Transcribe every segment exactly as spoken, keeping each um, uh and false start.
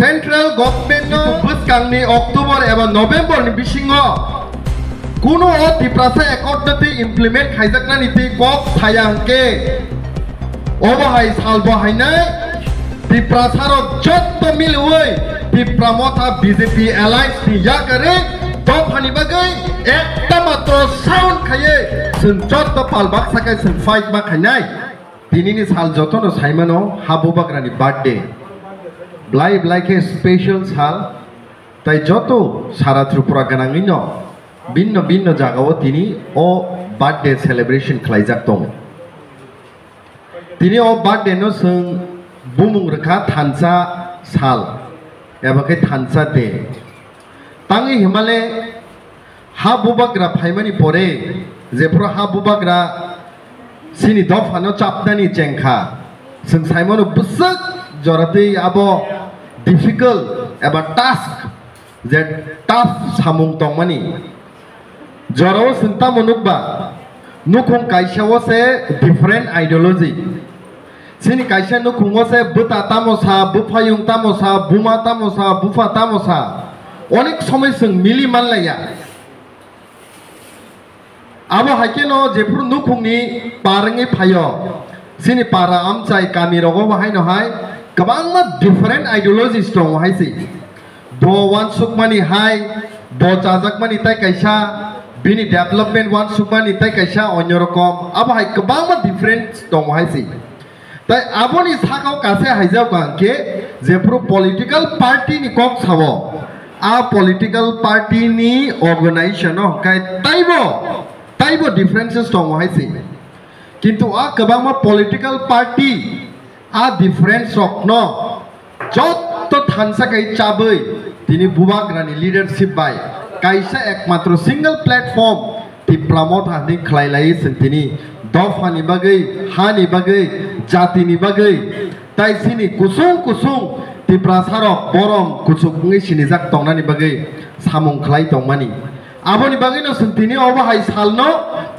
Central government no bwskangni October eba November ni bisingo kuno o Tiprasa Accord no twi implement khaijaknani twi kok saya hwnkhe obo hai salbo hainai Tiprasa rok jotto miliwi Tipra Motha B J P alliance ni yakari dophani bagwi ekta matro sound khaiwi chwng jotto pal baksa khe chwng fight ma khainai. Tinini sal jotono saimano ha bubagrani birthday. Blai blai khe special sal, tai joto sara Tripura gwnangwino binno binno jagao tini o birthday celebration khlaijak tongo. Tini o birthday no chwng bumung rwkha thansa sal eba khe thansa day. Tangwi himale ha bubagra phaimani pore, jephuru ha bubagra chini dophano chapnani chengkha, chwng saimano bwswk joratwi abo difficult eba task, je tough samung tongmani. Jorao chwng tamo nukba, nukhung kaisao se different ideology. Chini kaisa nukhungo se bwta tamo sa, buphayung tamo sa, buma tamo sa, bupha tamo sa, onek somoi chwng mili manlaiya. Abo hai kheno jephuru nukhungni par wngwi phaio, chini para amchai kami rogo bo haino hai kwbangma different ideologies tongo hai se. Bo uansukmani hai, bo chajakmani tai kaisa, bini development uansukmani tai kaisa onyo rokom, abo hai kwbangma difference tongo hai se. Tai aboni sakao kase haijak ba hwnkhe jephuru political party ni kok sao, a political party ni organization o hwnkhe taibo, taibo differences tongo hai se. Kintu a kwbangma political party a difference rokno jotto thansa khai chabwi tini bubagrani leadership bai kaisa ekmatro single platform Tipra Motha hwnwi khlai lai chwng tini dophani bagwi, hani bagwi, jatini bagwi, tai chini kusung kusung Tiprasarok borom kuchuk wngwi sinijak tongnani bagwi samung khlai tongmani. Aboni bagwino chwng tini obo hai salno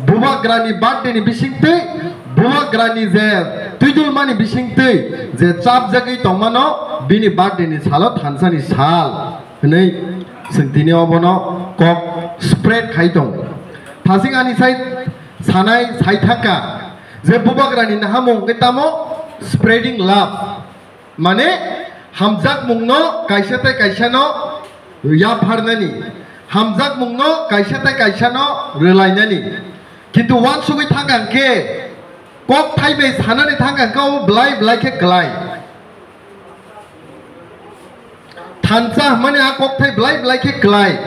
bubagrani birthday ni bisingtwi, bubagrani je twidulmani bisingtwi je chapjagwi tongmano bini birthday ni salo thansani sal hwnwi chwng tini obono kok spread khai tongo. Thasing ani sai sanai sai thangkha je bubagrani nahamung hwnkhe tamo spreading love. Mane, hamjakmungno kaisa tai kaisano yapharnani, hamjakmungno kaisa tai kaisano rwlainani. Kintu uansugwi thangkha hwnkhe, kok thai bai sanani thangkha hwnkhe obo belai belai khe klai. Thansa hwnmani a kok thai belai belai khe klai.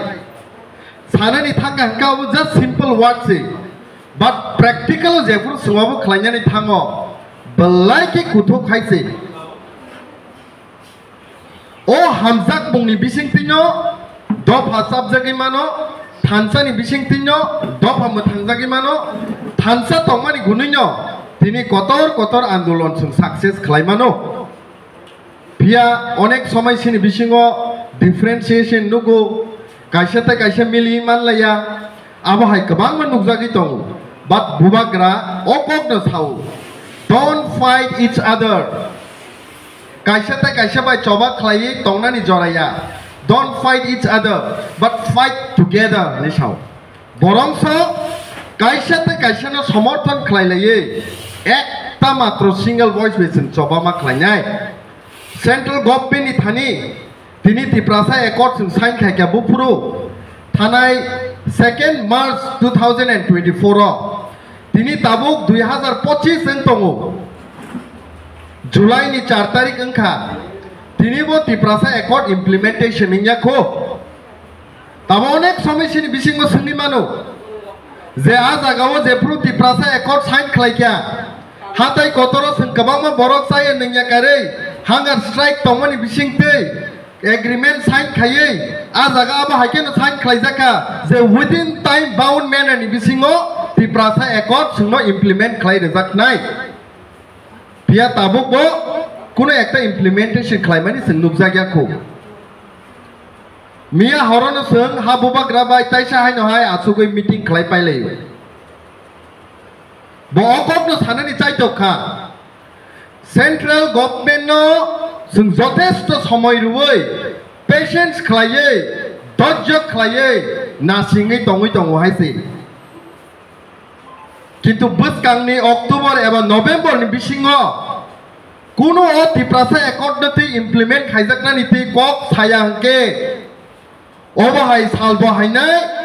Sanani thangkha hwnkhe obo just simple word se. But practical o jephuru chwng obo khlainani thango, belai khe kuthuk hai se. O hamjakmungni bisingtwino dopha chapjagwi mano, thansani bisingtwino dopha mwthangjagwi mano, thansa tongmani gunwino tini kotor kotor andolon chwng success khlai mano. Phiya onek somoi chini bisingo differentiation nugo, kaisa tai kaisa mili manlaiya, abo hai kwbangma nukjagwi tongo. But bubagra o kokno sao, "Don't fight each other." Kaisa tai kaisa bai choba khlaiwi tongnani joraya. "Don't fight each other, but fight together," hinwi sao. Borongso kaisa tai kaisano somorthon khlai laiwi ekta matro single voice bai chwng choba ma khlainai. Central government ni thani tini Tiprasa Accord chwng sign khaikha buphuru thanai second March two thousand and twenty-four o. Tini tabuk dui hazar pochis wng tongo. July ni char tarik wngkha. Tini bo Tiprasa Accord implementation wngya kho. Tamo onek somoi sini bisingo swngwi mano je a jagao jephuru Tiprasa Accord sign khlaikha, hatai kotoro chwng kwbangma borok chaya nungya karwi hunger strike tongmani bisingtwi agreement sign khaiwi a jaga abo hai kheno sign khlaijakha je within time bound manner ni bisingo Tiprasa Accord chwngno implement khlai rwjaknai. Phiya tabuk bo kuno ekta implementation khlaimani chwng nukjakya kho. Miya horono chwng ha bubagra bai taisa haino hai achugwi meeting khlai pailaio. Bo o kokno sanani chaitok kha. Central government no Chwng jotesto somoi rwui, patience khlaiwi, dojjo khlaiwi, nasingwi tongwi tongo hai se. Kintu bwskangni October eba November ni bisingo kunu o Tiprasa Accord no twi implement khaijaknani twi kok saya hwnkhe, obo hai salbo hainai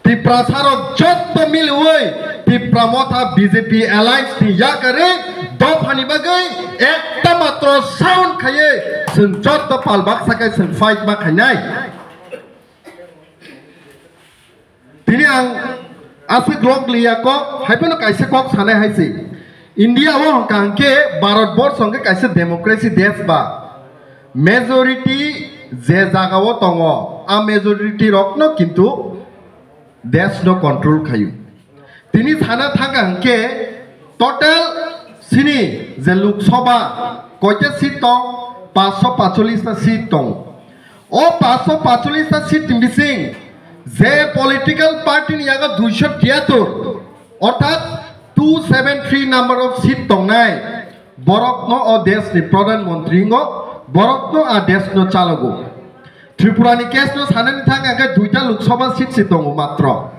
Tiprasarok jotto miliwi Tipra Motha B J P alliance ni yakarwi dophani bagwi ekta matro sound khaiwi chwng jotto pal baksa khe chwng fight ma khainai. Tini ang aswk lok liya kok, hai phano kaisa kok sanai hai se. India o hwnkha hwnkhe Bharat borsho hwnkhe kaisa democracy desh ba majority je jaga o tongo, a majority rokno kintu desh no control khayu. Tini sana thangkha hwnkhe total sini je Lok Sabha koita seat tong, paanch sho pacholish ta seat tong. O paanch sho pacholish ta seat ni bising je political party ni yago duisho tiyatur, orthat two seven three number of seat tongnai, borokno o desh ni Pradhan Mantri wngo, borokno a desh no chalogo. Tripura ni case no sanani thang hwnkhe duita Lok Sabha seat se tongo matro.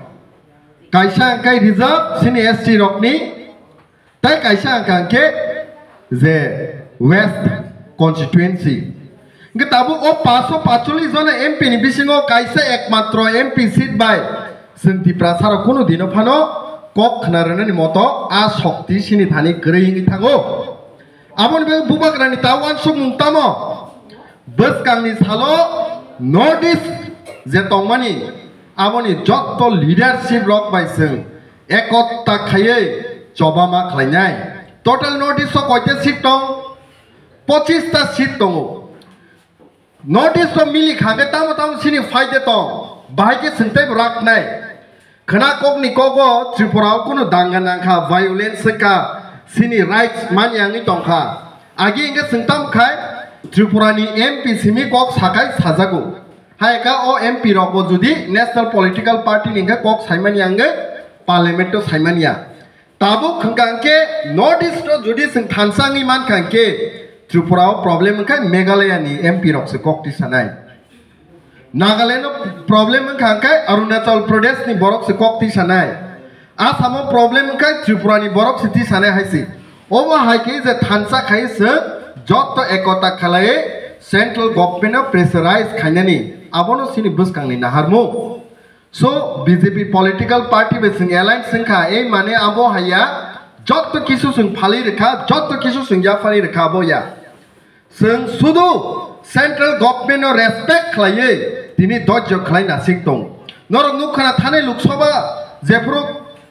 Kaisa hwnkhe reserve sini S T rokni, tei kaisa hwnkha hwnkhe je West constituency. Hwnkhe tabuk o paanch sho pacholish jona M P ni bisingo kaisa ekmatro M P seat bai chwng Tiprasa rok kunu dino phano kok khna rwnani moto a shokti sini thani kwrwi wngwi thango. Aboni bagwi bubagrani ta uansukmung tamo? Bwskangni salo North East je tongmani, aboni jotto leadership rok bai chwng ekotta khaiwi choba ma khlainai. Total North East o koita seat tong? Pochis ta seat tongo. North East o mili kha khe tamo tamo sini fight de tong, bahai khe chwng teibo raknai. Khwna kokni kogo Tripura o kunu danga nangkha, violence wngkha, sini rights manya wngwi tongkha. Agi hwnkhe chwng tamo khai Tripura ni M P simi kok sakai sajago. Hai kha o M P rokbo jodi national political party ni hwnkhe kok saimani ya wngwi parliament o saimani ya. Tabuk hwnkha hwnkhe North East o jodi chwng thansa wngwi mankha hwnkhe Tripura o problem wngkha Meghalaya ni M P rok se kok tisanai. Nagaland o problem wngkha hwnkhe Arunachal Pradesh ni borok se kok tisanai. Assam o problem wngkha Tripura ni borok se tisanai hai se. Obo hai khe je thansa khai chwng jotto ekota khalai central government o pressurize khainani, abono sini bwskangni naharmung. So, B J P political party bai chwng alliance wngkha, ei mane abo haiya, jotto kisu chwng phalwi rwkha, jotto kisu chwng yaphani rwkha abo ya. Chwng sudu central government no respect khlaiwi tini dojjo khlai nasik tong. Norok nukha na thanai Lok Sabha jephuru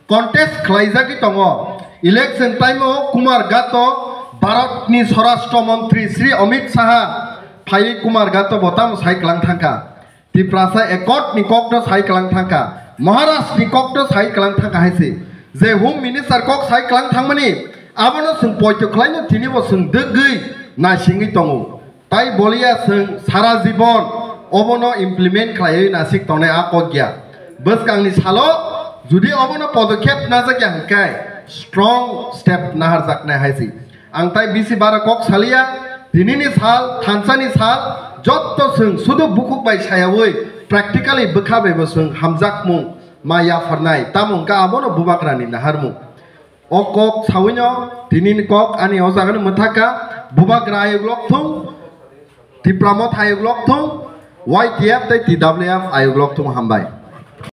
contest khlaijagwi tongo. Election time o Kumar Gato Bharat ni Swarashtra Mantri Shri Amit Shah phaiwi Kumar Gato bo tamo sai kwlang thangkha. Tiprasa Accord ni kok no sai kwlang thangkha, Maharashtra ni kok no sai kwlang thangkha hai se. Je Home Minister kok sai kwlang thangmani, abono chwng poito khlaino tini bo chwng dwgwi naisingwi tongo. Tai boliya chwng sara jibon obono implement khlaiwi nasik tongnai a kok ya. Bwskangni salo jodi obono podokhep najak ya hwnkhe strong step naharjaknai hai se. Ang tai bisi bara kok saliya, tinini sal, thansani sal, jotto chwng sudu bukhuk bai sayawi, practically bwkha bai bo chwng hamjakmung ma yapharnai, tamo hwnkha abono bubagrani naharmung. O kok sawino, tinini kok ani o jagano mwthaka, bubagra ayuk lok thung, Tipra Motha ayuk lok thung, Y T F tei T W F ayuk lok thung, hambai.